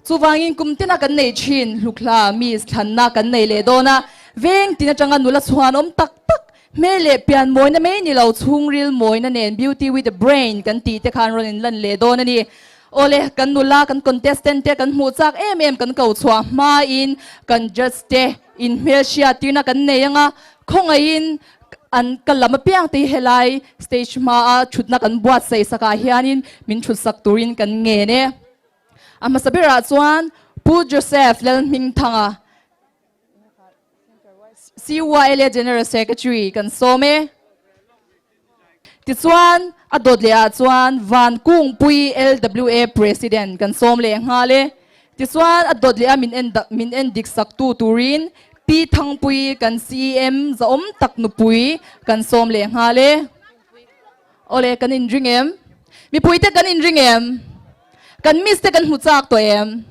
Chuvangin kum tina kan nei thin hlukhla Miss thlanna kan nei leh dawn a, veng tin atanga nula chhuanawm tak tak, hmel leh pian mawina mai ni lo chhungril mawina nen beauty with a brain kan tih te khan rawn inlan leh dawn a ni. Awle, kan nula, kan contestant te kan hmuh chak em em kan ko chhuah hmain kan judge te inhmelhriat tirna kan nei anga khawngaihin an ka lam apiang te hi helai stage hmaa thutna kan buatsaih sakah hianin min thutsak turin kan ngen e. A hmasa berah chuan Pu Joseph Lalhmingthanga, CYLA General Secretary kan sawm e. Tichuan a dawt leh ah chuan Van Kungpui LWA President kan sawm leh nghal e. Tichuan a dawt leh a min en min en dik sak tu turin Pi Thangpui kan CEM zahawm tak nupui kan sawm leh nghal e. Awle kan inring em? Mipuite kan inring em? Kan miss te kan hmu chak tawh em?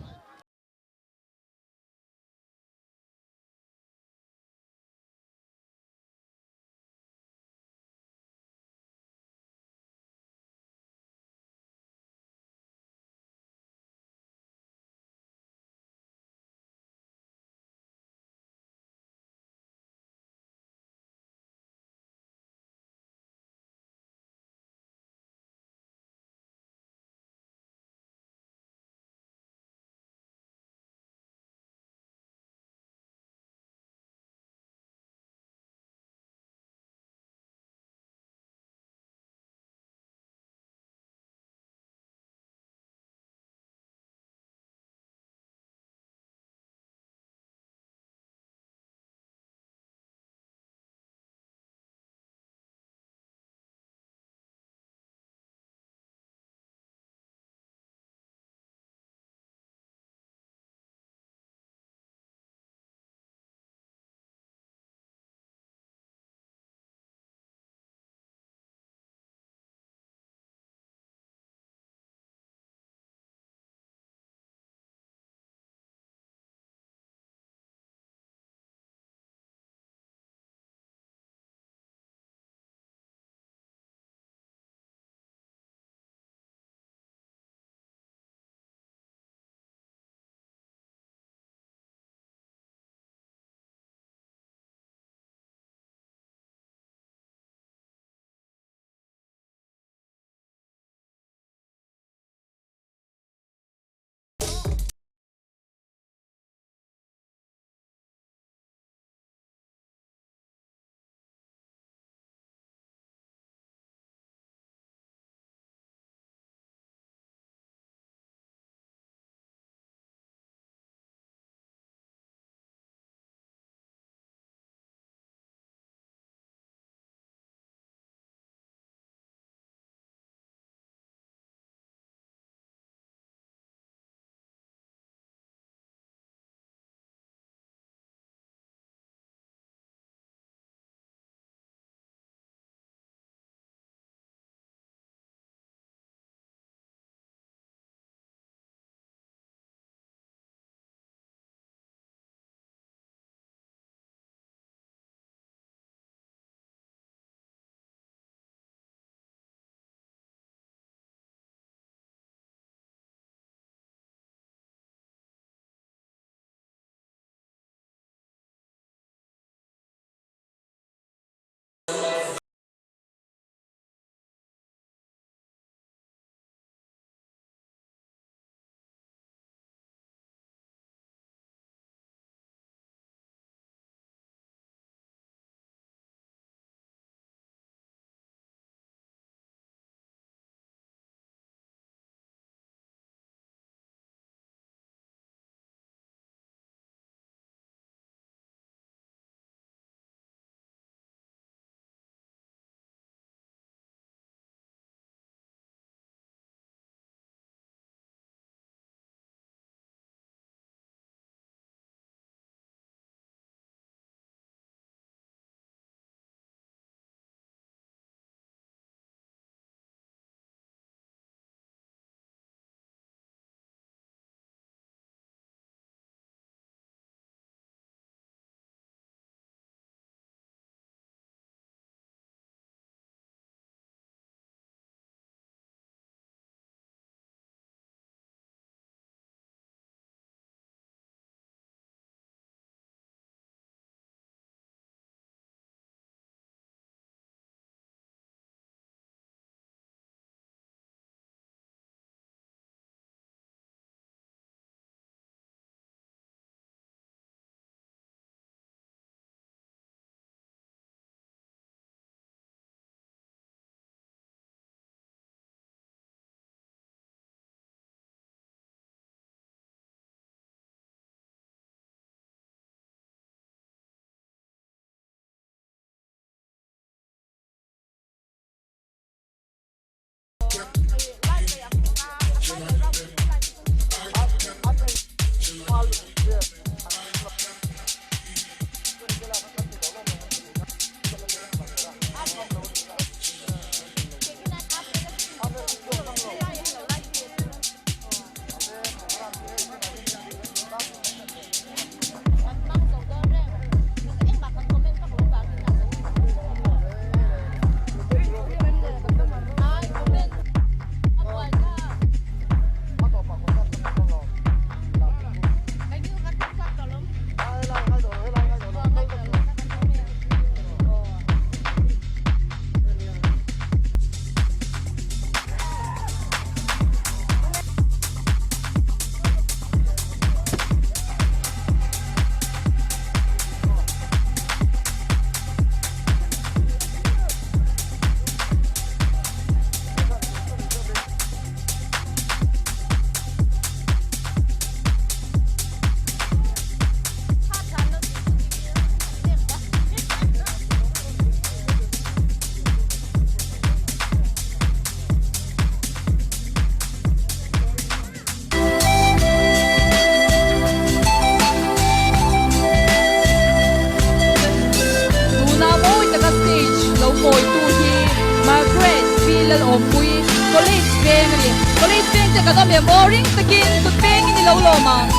te kan awm em aw ring takin kut pengin i lo lawm ang.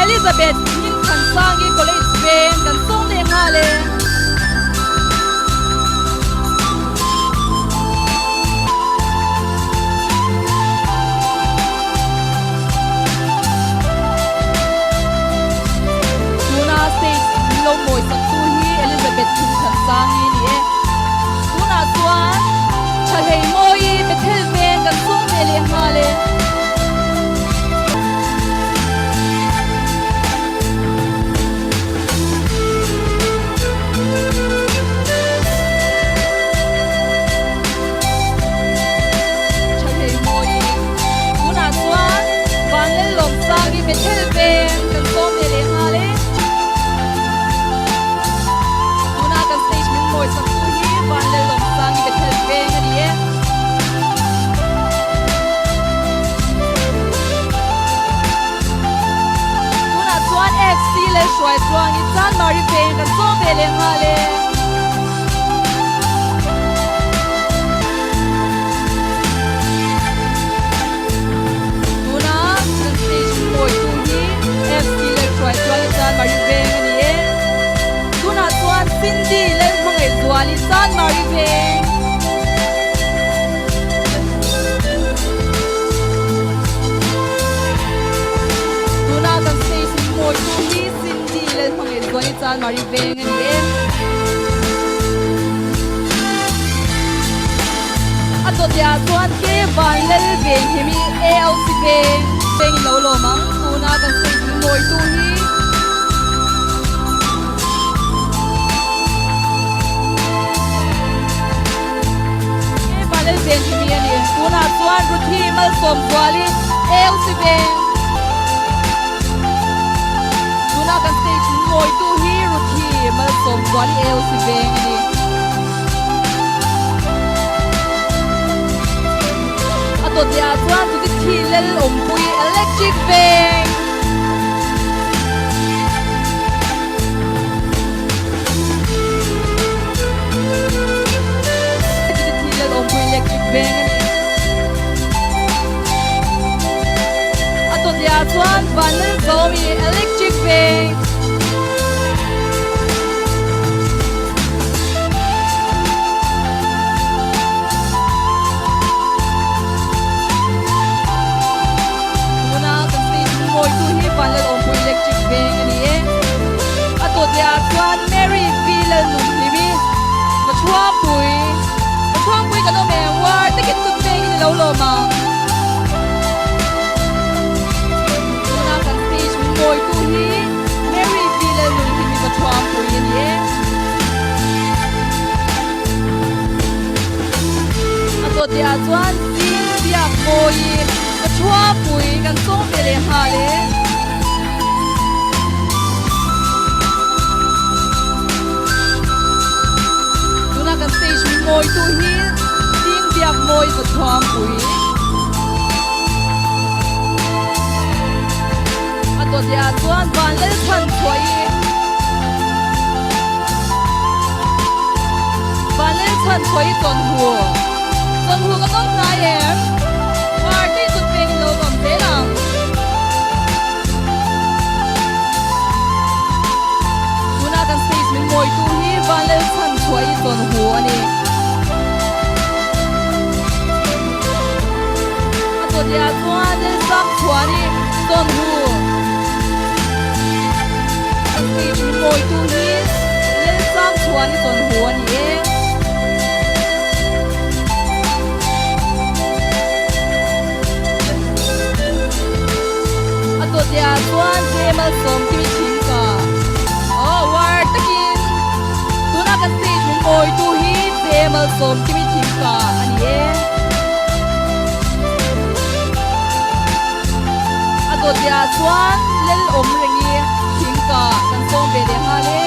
Elizabeth Hmingthansangi College veng kan sawm leh nghal e. Tuna stage min lo mawi sak tu hi Elizabeth Hmingthansangi ni e. Tunah chuan Thahlei Mawi Bethel veng kan sawm ve leh nghal e. Thahlei Mawi tunah chuan Vanlallawmsangi Bethel veng kan sawm ve leh nghal e. Tuna kan stage min mawi sak tu hi Vanlallawmsangi Bethel veng a ni e. Tunah chuan FC Lalhruai chuangin Chanmari veng kan sawm ve leh nghal e. Tuna kan stage mawitu hi FC Lalhruai chuangin Chanmari veng a ni e. Tunah chuan Cindy Lalhmangaih zualin Chanmari veng. Tuna kan stage mawitu hi Cindy Lalhmangaih zualin Chanmari veng a ni e. A chawhtiah chuan ke van lal veng hi mi ALC veng veng in lo lawm ang tuna kan stage min mawitu hi. Ke van lal veng hi mi a ni. Tunah chuan Ruthi Malsawm Zuali ALC veng. Tuna kan stage min mawitu hi Ruthi Malsawm Zuali ALC veng a ni. A dawtliah chuan chuti thi lel awmpui electric veng. Chuti thi lel awmpui electric veng a ni. A dawtliah chuan van lel zawmi electric veng. Tuna kan stage mawitu hi Vanlalawmpui Electric Veng a ni e. A dawt leh ah chuan Mary V Lalnunhlimi Vachhuangpui Vachhuangpui kan awm em war takin tut vengin i lo lawm ang. Tuna kan stage mawitu hi Mary V Lalnunhlimi Vachhuangpui a ni e. A dawt leh ah chuan zing biak mawi ka chhuapui kan sawm ve leh nghal e. Tuna kan stage min mawi tu hi zing biak mawi ka chhuampui. A dawt leh ah chuan van lal chhan chhuah i van lal chhan chhuah i chawnhu chawnhu ka nawm hnai em party kut peng in lo nuam zel ang. Tuna kan stage min mawitu hi van lal chhan chhuah i chawnhu a ni. A dawt leh ah chuan Lilsam chhuan i Chawnhu kan stage min mawitu hi Lilsam chhuan i Chawnhu a ni e. A dawt leh ah chuan Jamal Sawmkimi Thingka aw war takin tuna kan stage min mawitu hi Jamal Sawmkimi Thingka a ni e. A dawtliah chuan lel awm reng i thingka kan sawm ve leh nghal e.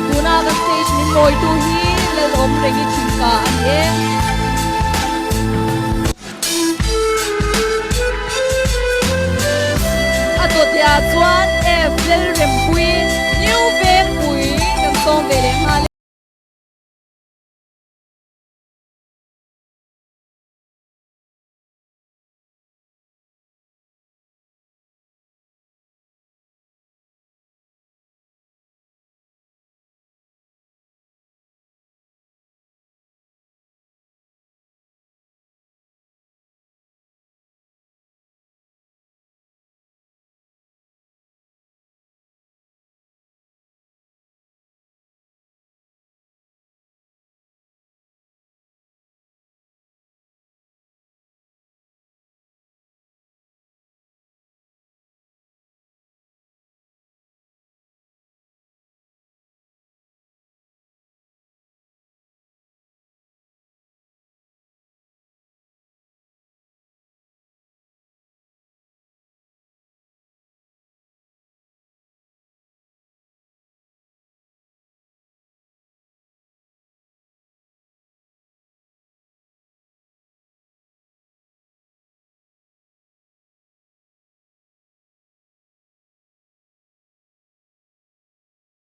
Tuna kan stage min mawitu hi lel awm reng i thingka a ni e. A dawtliah chuan F Lalrempui New Vengpui. leh nghal e.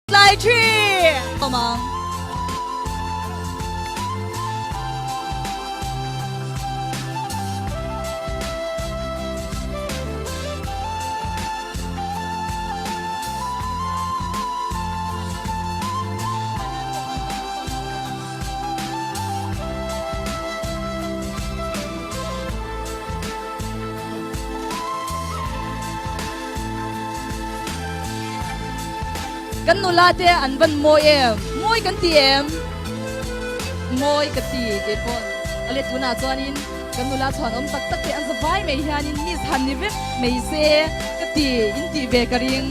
Tlai thi awm ang. Kan nula te an van mawi em? Mawi kan ti em? Mawi ka ti keipawh a let tunah chuanin kan nula chhuan awm tak tak te an zavai mai hianin miss han ni vek mai se ka ti in tih ve ka ring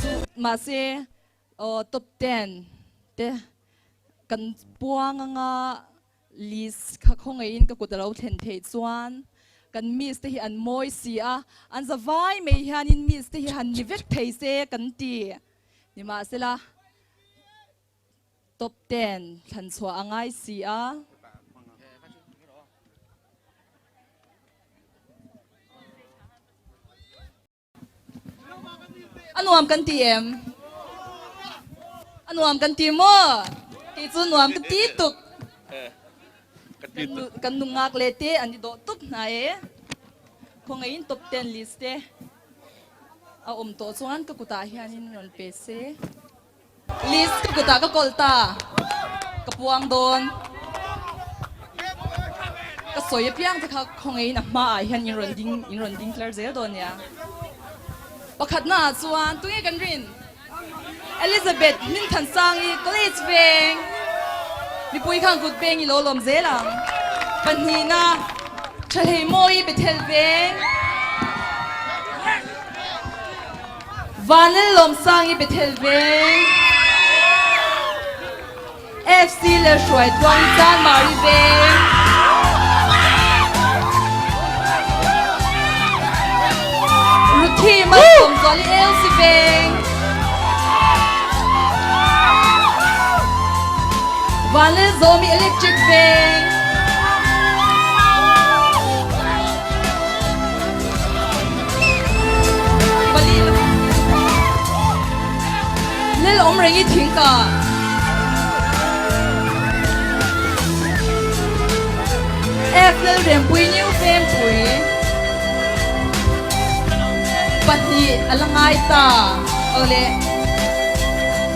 chu mahse aw top ten te kan puang anga List kha khawngaihin ka kut a lo thlen theih chuan kan miss te hi an mawi si a, an za vai mai hianin miss te hi han ni vek thei se kan ti. Nimahsela top ten thlan chhuah a ngai si a. A nuam kan ti em? A nuam kan ti maw? Kei cu nuam ka ti tuk. Kan nungak le te an i dawh tuk hna e. Khawngaih in top 10 list te a um tawh chuan ka kutah hianin rawn pe se. List ka kutah ka kawl ta. Ka puang dawn. Ka sawi apiang te kha khawngeiin a hmaah hian in rawn ding in rawn ding tlar zel dawn nia. Pakhatna ah chuan tunge kan rin? Elizabeth Hminthansangi College veng mipui khan kut peng i lo lawm zel ang. Pahnihna Thalheimawi Bethel veng. Vanlal Lawmsang i Bethel veng, FC le Hruaitluang i Chanmari veng, Ruthi Malsawmzual i Elsi veng, Vanlal Zawm i Electric veng, Lel awm reng i thing ka. F lel rempui new fempui. Pahnih a la ngai ta. Awle.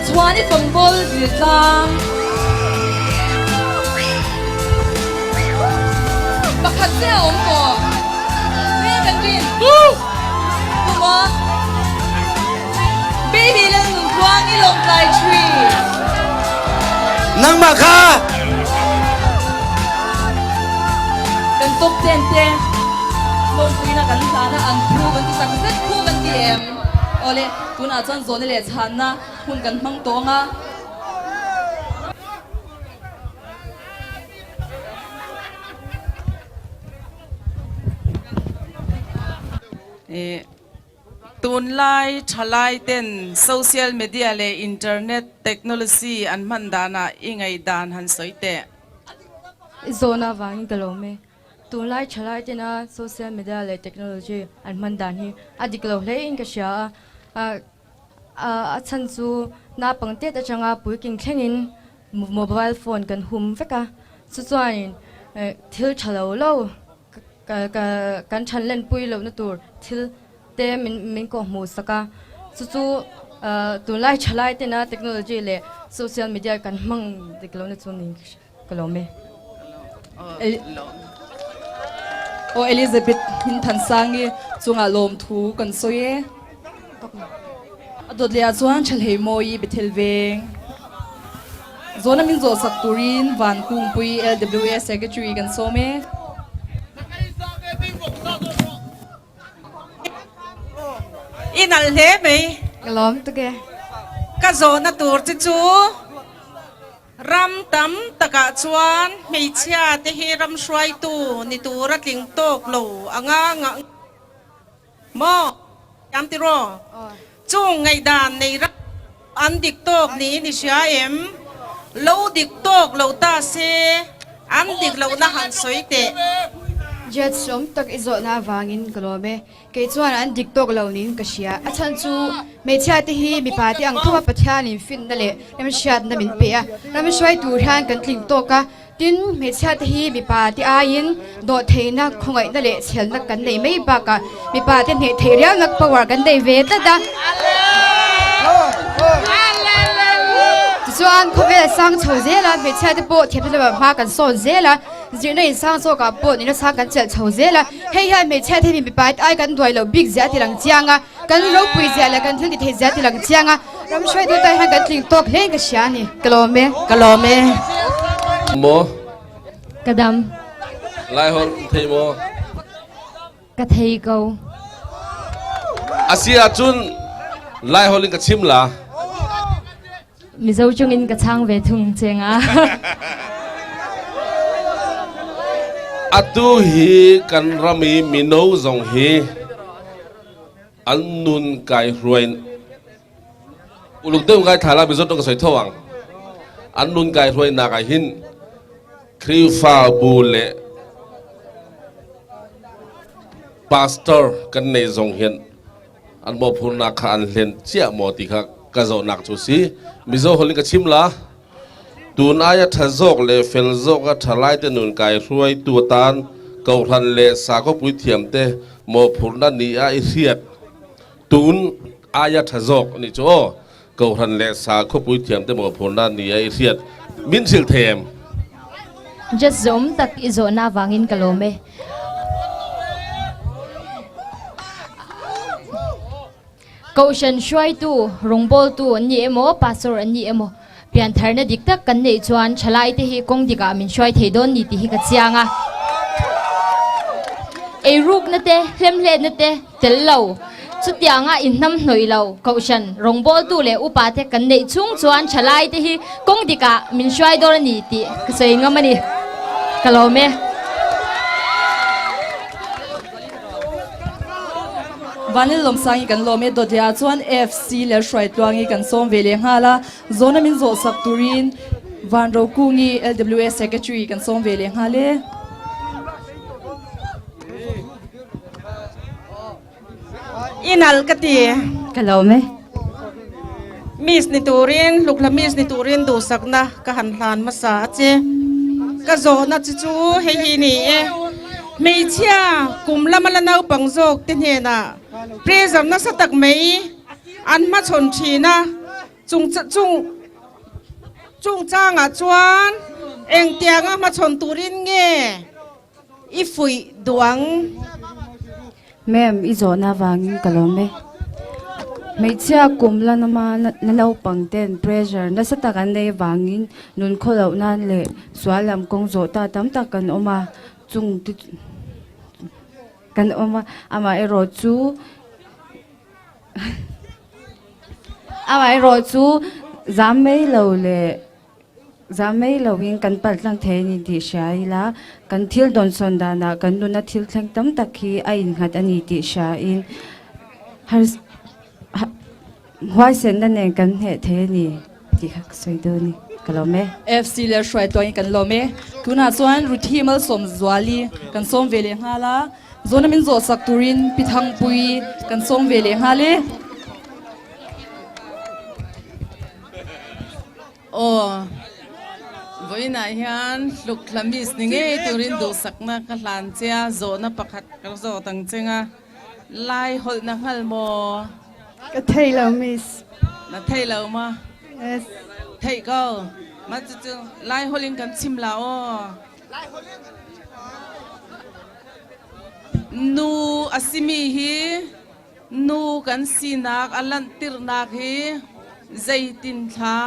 Chuan i pangbawl dil tlang. Pakhat che a awm tawh. Nge kan rin? Kuma Baby lal nun tluang i lawmtlai tree. Nangmah kha! Kan top ten te lawmpuina kan hlan a, an phu kan ti tak zet phu kan ti em? Awle, tunah chuan zawhna leh chhanna hun kan hmang tawh ang a. Tunlai thalai ten social media leh internet technology an hman danah i ngaihdan han sawi teh. I zawhna avangin ka lawm e. Tunlai thalai tena social media leh technology an hman dan hi a dik lo hlein ka hria a. A chhan chu naupang tet atanga puiking thlengin. mobile phone kan hum vek a, chu chuanin thil tha lo lo kan than lenpui lohna tur thil te min min kawh hmuh sak a, chu chu tunlai thalai tena technology leh social media kan hmang dik lohna chu niin ka hria. Ka lawm e. Aw Elizabeth Hminthansangi chungah lawmthu kan sawi e. A dawt leh ah chuan Thalhei Mawi Bethel Veng zawna min zawh sak turin Van Kungpui LWA Secretary kan sawm e. I nalh hle mai. Ka lawm tuk e. Ka zawhna tur che chu. Ram tam takah chuan hmeichhia te hi ram hruaitu ni tura tling tawk lo anga ngah maw? Thiam tiraw? Chung ngaihdan nei ram an dik tawk niin i hria em? Lo dik tawk lo ta se an dik lohna han sawi teh. Jet sawm tak i zawhna avangin ka lawm e. Kei chuan an dik tawk lo niin ka hria. A chhan chu hmeichhia te hi mipa te ang thova Pathianin finna leh remhriatna min pe a, ram hruai tur hian kan tling tawk a. Tin, hmeichhia te hi mipa te aiin dawhtheihna, khawngaihna leh chhelna kan nei mai bakah mipa te hneh theih riaunak power kan nei ve tlat a. Tichuan, khawvel sang chho zel a, hmeichhia te pawh thiamna lamah hma kan sawn zel a. Zirna insang zawkah pawh nihna sang kan chelh chho zel a, hei hian hmeichhia te hi mipa ai kan duai loh bik zia a ti lang chiang a, kan ropui zia leh kan thil ti thei zia a ti lang chiang a, ram hruaitu tan hian kan tling tawk hle in ka hria a ni. Ka lawm e. Ka lawm e. Maw? Ka dam. Lai holh thei maw? Ka thei ko. A si ahcun Lai holh in ka chim la. Mizo chungin ka chang ve thung cheng a. Atu hi kan ram i mino zong hi an nun kai hruai uluk deuh ngai thla la Mizo tong ka soi tho ang. An nun kai hruai nak ah hin Khrihfabu le pastor kan nei zong hian an mawhphurhnak kha an hlen chiah maw ti kha ka zohnak cu si. Mizo holh in ka chim la. Tun aia ṭha zawk le fel zawk a ṭhalaite nun kai hruaitu atan kohhran le sakhaw puithiamte mawhphurhna ni a i hriat. Tun aia ṭha zawk a nih chu aw. Kohhran leh sakhaw puithiamte mawhphurhna ni a i hriat. Min hrilh thei em? Just zawm tak i zawhna avangin ka lawm e. Kohhran hruaitu, rawngbawltu an ni emaw, pastor an ni emaw, piantharna dik tak kan neih chuan thalaite hi kawng dikah min hruai thei dawn ni tih hi ka chiang a. Eirukna te, hlemhletna te tel lo, chutianga inhnamhnawih lo kohhran rawngbawltu leh upate kan neih chhung chuan thalaite hi kawng dikah min hruai dawn a ni tih ka sawi ngam a ni. Ka lawm e. Vanil Lawmsangi kan lawm e, Dawtliah chuan FC leh Hruaitluangi kan sawm ve leh nghal a, Zawna min zawh sak turin Vanrokungi LWA Secretary kan sawm ve leh nghal e. I nal ka ti. Ka lawm e. Miss ni turin, Hlukla Miss ni turin duhsakna ka han hlan hmasa a che. Ka zawhna chu chu hei hi ni e. Hmeichhia kum lama la naupang zawk te hnenah pressure nasa tak mai an hmachhawn thin a, chung chung chungchangah chuan engtianga hmachhawn turin nge I fuih duh ang. Ma'am, i zawhna avangin ka lawm e. Hmeichhia kum la nama na naupang ten pressure nasa tak an nei avangin nun khaw loh nan leh sual lam kawng zawh ta tam tak kan awm a, chung te kan awm a, amaherawhchu amaherawhchu zam mai lo leh Zah mai loin kan palh tlang thei a ni tih hria ila, kan thil dawnsawn danah kan nuna thil thleng tam tak hi a innghat a ni tih hriain huaisenna nen kan hneh thei a ni tih kha ka sawi dawn a ni. Ka lawm e. FC leh Hruaituangin kan lawm e. Tunah chuan Ruthi Malsawmzuali kan sawm ve leh nghal a, zawhna min zawhsak turin Pi Thangpuii kan sawm ve leh nghal e. Aw. Vawiinah hian hluk hla miss ni ngei turin duhsakna ka hlan che a, zawhna pakhat ka zawt ang cheng a, lai hawlhna nghal maw? Ka thei lo miss. Na thei lo ma? Yes. Theih ko. Ma chu chu lai hawlhin kan chim la aw. Nu a simi hi nu kan sinak a lanhtirnak hi zeitin thla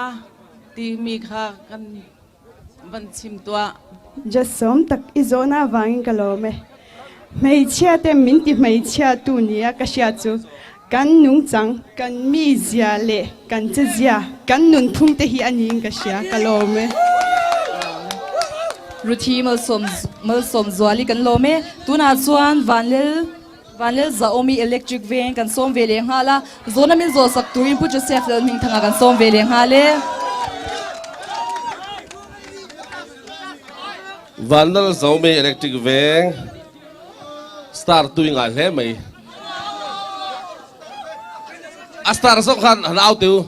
timi kha kan van chim tuah. Jasawm tak i zawhna avangin ka lawm e. Hmeichhia te min ti hmeichhia tu nia ka hriat chu kan nungchang, kan mizia leh kan chezia, kan nunphung te hi a niin ka hria, ka lawm e. Ruthi Malsawm Malsawm Zuali kan lawm e. Tunah chuan Vanlel Vanlel Zaawmi Electric Veng kan sawm ve leh nghal a, zawhna min zawh sak turin Pu Joseph Lalhmingthanga kan sawm ve leh nghal e. Vanlal Zaawmi Electric Veng star tui ngai hle mai. A star zawk khan han au teu.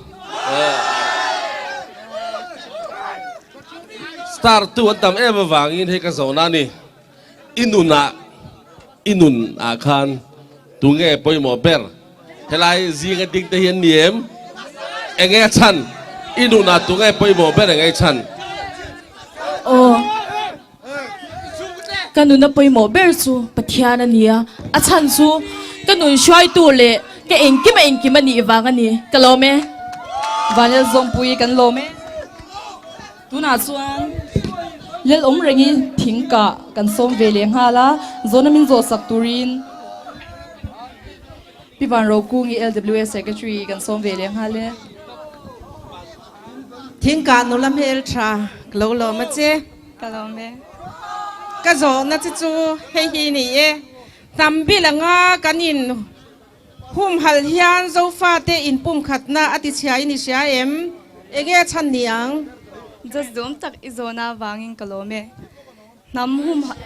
Star tu an tam em avangin hei ka zawhna a ni. I nunah i nun ah khan tunge pawimawh ber? Helai zinga ding te hi an ni em? Enge a chhan? I nun ah tunge pawimawh ber enge i chhan? Aw, ka nuna pawimawh ber chu Pathian a ni a, a chhan chu ka nun hruaitu leh ka engkim a engkim a nih vang a ni. Ka lawm e. Vanel Zawngpui kan lawm e. Tunah chuan lel awm rengin thing kah kan sawm ve leh nghal a, zawhna min zawh sak turin Pi Van Rokungi LWA Secretary kan sawm ve leh nghal e. Thing kah nula hmel tha ka lo lawm a che. Ka lawm e. Ka zawhna che chu hei hi ni e, hnam bil anga kan in Humhalh hian Zofate inpumkhatna a tichhia in i hria em? Enge a chhan ni ang? Just duhawm tak i zawhna avangin ka lawm e. Hnam humhalh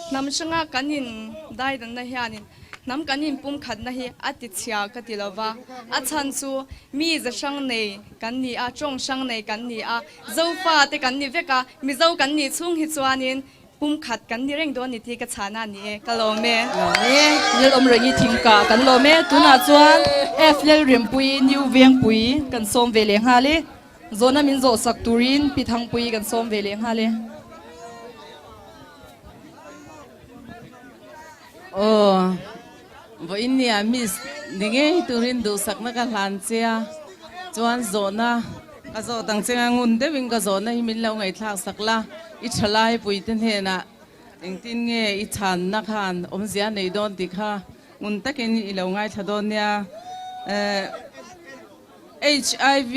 Hnam hranga kan in daidanna hianin hnam kan inpumkhatna hi a tichhia ka ti lova. A chhan chu mi za hrang nei kan ni a, tawng hrang nei kan ni a, Zofate kan ni vek a, Mizo kan nih chhung hi chuanin Pumkhat kan ni reng dawn ni tih ka chhana a ni e, ka lawm e. Lawm e. Lel awm reng i thing kah kan lawm e. Tunah chuan F Lalrimpui New Vengpui kan sawm ve leh nghal e. Zawhna min zawh sak turin Pi Thangpui kan sawm ve leh nghal e. Aw, vawiin nia miss ni ngei turin duhsakna ka hlan che a, chuan zawhna ka zawh dang che nga ngun deuhin ka zawhna hi min lo ngaihthlak sak la, i thalai puite hnenah engtin nge i chhanna khan awmzia nei dawn tih kha ngun takin i lo ngaithla dawn nia. HIV.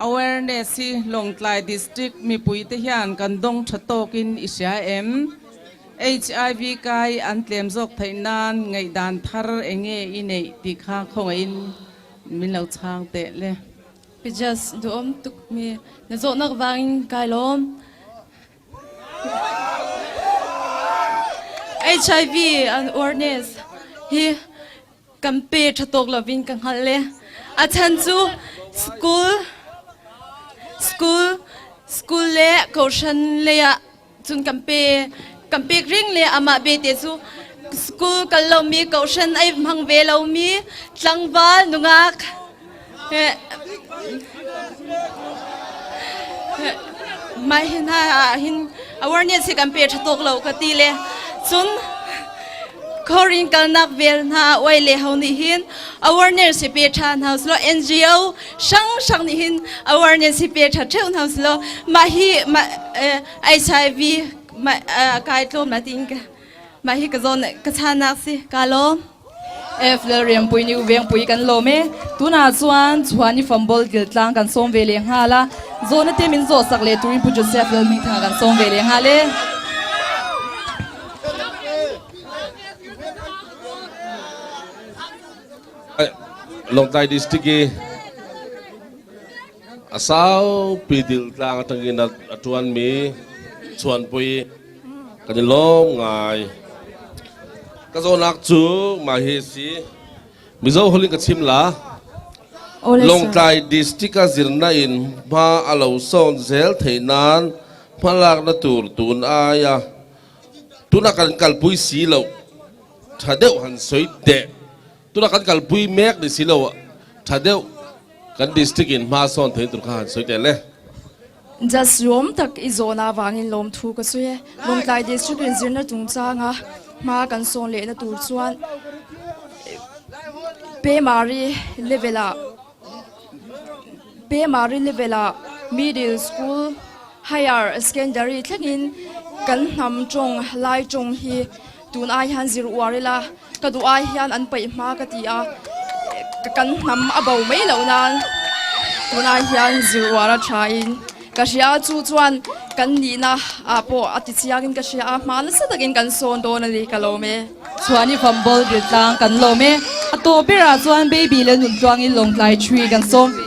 Awareness hi Lawngtlai District mipuite hian kan dawng tha tawkin i hria em? HIV kai an tlem zawk theih nan ngaihdan thar enge i neih tih kha khawngaihin min lo chhang teh le. Pi Jas duhawm tuk mi na zawhnak vangin kai lawm. HIV awareness hi Kan pe tha tawk lovin ka hngalh e. A chan cu school school school le kohhran lei ah cun kan pe kan pek ring le amah bete cu school kal lomi kohhran ai hmang ve lomi tlangval nungak mah hi hna ah hin awareness hi kan pe tha tawk lo ka ti le cun Korin kalnak vel hna uai le ho nih hin awareness hi pe tha hna uslo NGO sang sang nih hin awareness hi pe tha theu hna uslo mah hi mah HIV mah kai tlawm la tin ka Mah hi ka zawn ka chhanak si ka lawm. F Lalriampui New Vengpui kan lawm e. Tunah chuan Chhuani Fambol Kiltlang kan sawm ve leh nghal a. Zawhna te min zawh sak leh turin Pu Joseph Lalhmingthanga kan sawm ve leh nghal e. Lawngtlai District i a saupi diltlang atangin a tuanmi Chhuanpui Kan i lawm ngai. Ka zawhnak cu mah hi a si. Mizo holh in ka chim la. Awle sir. Lawngtlai District a zirna in hma a lo sawn zel theih nan hmalakna tur tun aia tuna kan kalpui si loh tha deuh han sawi teh. Tuna kan kalpui mek ni si lo tha deuh kan District in hma sawn theih tur kha han sawi teh le. Just ruam tak i zawhna avangin lawmthu ka sawi e. Lawngtlai District in zirna chungchanga hma kan sawn lehna tur chuan Pemari level ah Pemari level ah Middle School Higher Secondary thlengin kan hnam tawng lai tawng hi tun ai hian zir uar ila ka duh ai hian an paih hma ka ti a, kan hnam a bo mai loh nan tun ai hian zir uar a tha in ka hria a, chu chuan kan nihna ah pawh a ti chiang in ka hria a, hma nasa takin kan sawn dawn a ni ka lawm e. Chuan i fambol dil tlang kan lawm e. A tawp berah chuan baby leh nuntluangin lawngtlai thui kan sawm ve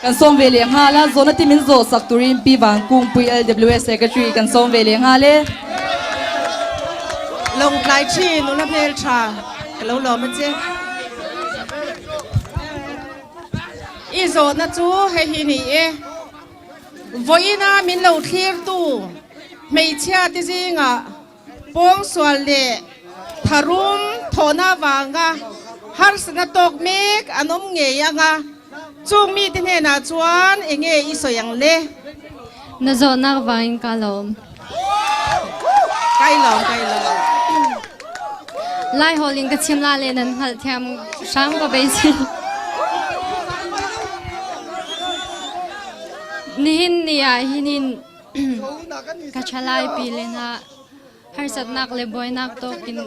kan sawm ve leh nghal a, zawhna te min zawh sak turin Pi Vangkungpui LWS Secretary kan sawm ve leh nghal e. Lawngtlai thin ula hmel tha ka lo lawm a che. I zawhna chu hei hi ni e. Vawiina min lo thlirtu hmeichhia te zingah Pawngsual leh tharum thawhna avanga harsatna tawk mek an awm ngei ang a, chung mite hnenah chuan eng nge i sawi ang le? Na zawhnak vangin ka lawm. Kai lawm, kai lawm. Laihawl in ka chim la le nan hngalhthiam hram ka beisei. Nihin ni ah hinin Ka ṭhalai pi le hna harsatnak le buainak tawkin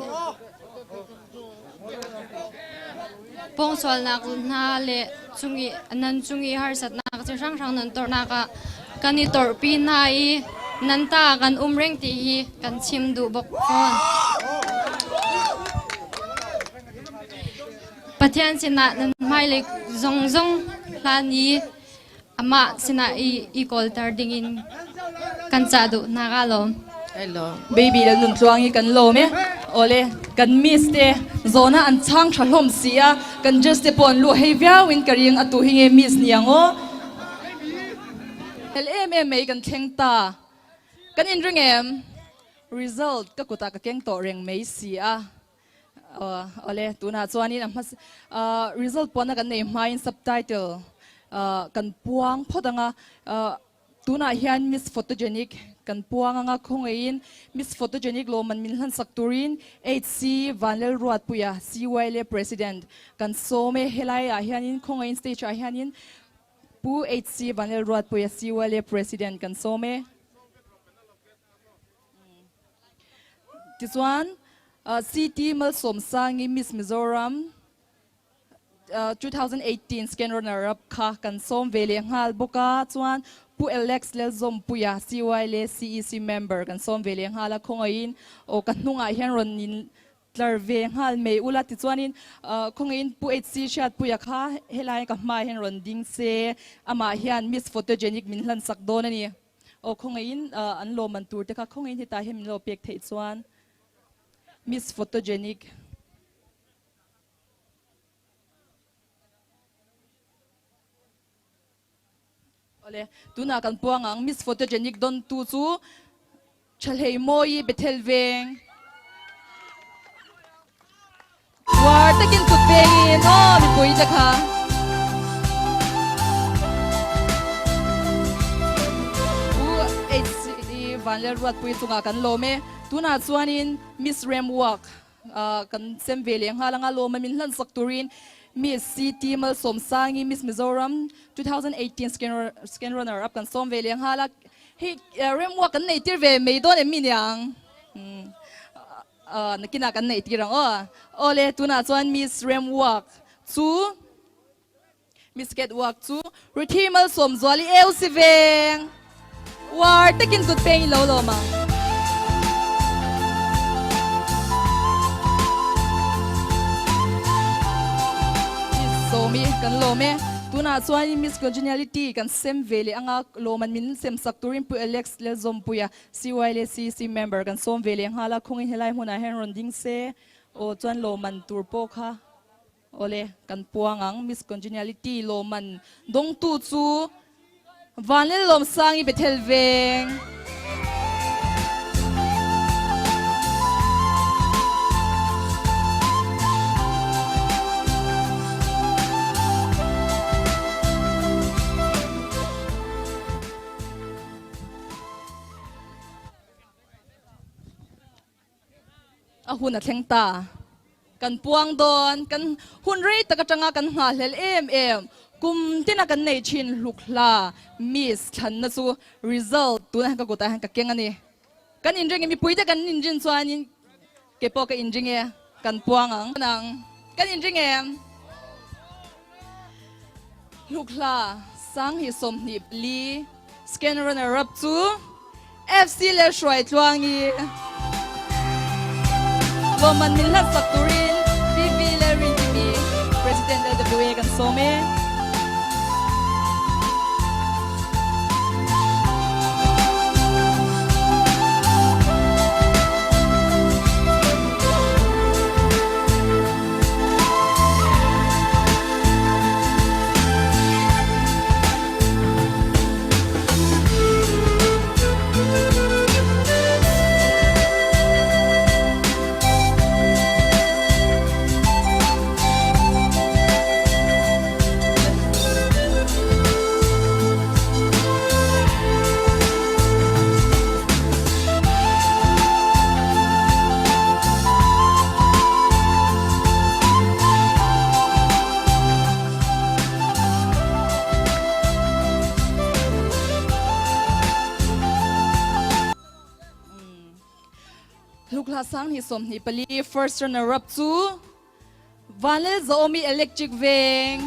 pawngsualnak hna le cung i nan cung i harsatnak cu hranghrang nan tornak ah kan i torhpi hna i nan ta kan um reng ti hi kan chim duh bawk fawn. Pathian sinah nan hmailei zong hlan i Amah sinah i i kawlter dingin kan cah duh hna ka lawm. Baby le nun tluang hi kan lawm e. Ole kan miss te zona an chang tha hlawm si a kan judge te pawh an luh hei viau in ka ring atu hi nge miss niang aw. Hel em em mai kan thleng ta. Kan in ring em? Result ka kutah ka keng tawh reng mai si a. Awle, tunah chuanin a hmasa result puanna kan nei hmain subtitle kan puang phawt ang a, tunah hian Miss Photogenic kan puang ang a, khawngaihin Miss Photogenic lawmman min hlansak turin HC Vanlalruatpuia CYLA President kan sawm e, helaiah hianin khawngaihin stage ah hianin Pu HC Vanlalruatpuia CYLA President kan sawm e. Tichuan, CT Malsawmsangi Miss Mizoram 2018 second runner up kha kan sawm ve leh nghal bawk a, chuan Pu Alex Lalzawmpuia CY leh CEC member kan sawm ve leh nghal a, khawngaihin aw ka hnungah hian rawn in tlar ve nghal mai ula, tichuanin khawngaihin Pu HC Hriatpuia kha helai ka hmaah hian rawn ding se, amah hian Miss Photogenic min hlansak dawn a ni. Aw khawngaihin an lawmman tur te kha khawngaihin hetah hian min lo pek theih chuan Miss Photogenic. Awle tunah kan puang ang Miss Photogenic dawn tu chu Thahlei Mawi Bethel Veng. Uar takin kut vengin aw mipui te kha. U HCD Vanlalruatpui chungah kan lawm e. Tunah chuanin Miss Remwork kan sem ve leh nghal anga lawma min hlansak turin Miss CT Malsawmsangi Miss Mizoram 2018 second runner up kan sawm ve leh nghal a. Hei Remwork kan nei tir ve mai dawn em mi niang? Nakinah kan neih tir ang aw. Awle tunah chuan Miss Rem Walk chu Miss Cat Walk chu Ruthi Malsawmzuali eu si veng. Uar takin kut peng i lo lawm ang. Miss Sawmi kan lawm e. Tunah chuan Miss Congeniality kan sem ve leh anga lawm an min sem sak turin Pu Alex Lalzawmpuia CY leh CEC member kan sawm ve leh nghal a, khawngin helai hmunah hian rawn ding se aw chuan lawmman tur pawh kha. Awle, kan puang ang. Miss Congeniality lawmman dawngtu chu Vanlellawmsangi Bethel Veng. A hun a thleng ta. Kan puang dawn, kan hun rei tak atanga kan nghahhlel em em, kum tina kan nei thin hluk hla miss thlanna chu result tunah hian ka kutah hian ka keng a ni. Kan inring e, mipuite kan inrin chuanin kei pawh ka inring e, kan puang ang. Kan inring em? Hluk hla Sanghi 24 Scan runner up chu FC leh Hruaitluangi lawmman min hlatsak turin VV leh Rintimi President LWA kan sawm e. Hlukhla 2024 first runner up chu Vanlalzawmi Electric Veng.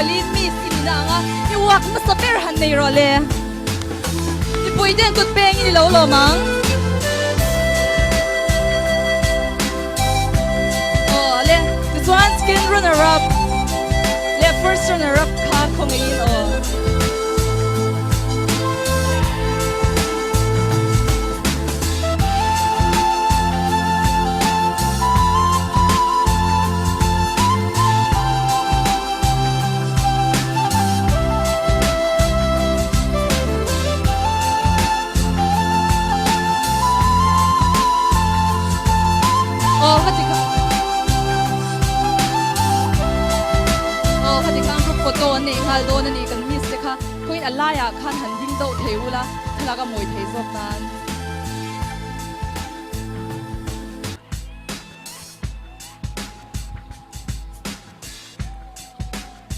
pali miss i nihna ang a, i uak hmasa ber han nei rawh le. Mipui ten kut peng i ni lo lawm ang. Aw le, tichuan second runner up leh first runner up kha khawngaihin aw. Aw khati kha Aw khati khan group photo an neih nghal dawn a ni kan miss te kha khawiin a laiah khan han ding deuh thei ula thlalak a mawi thei zawk nan.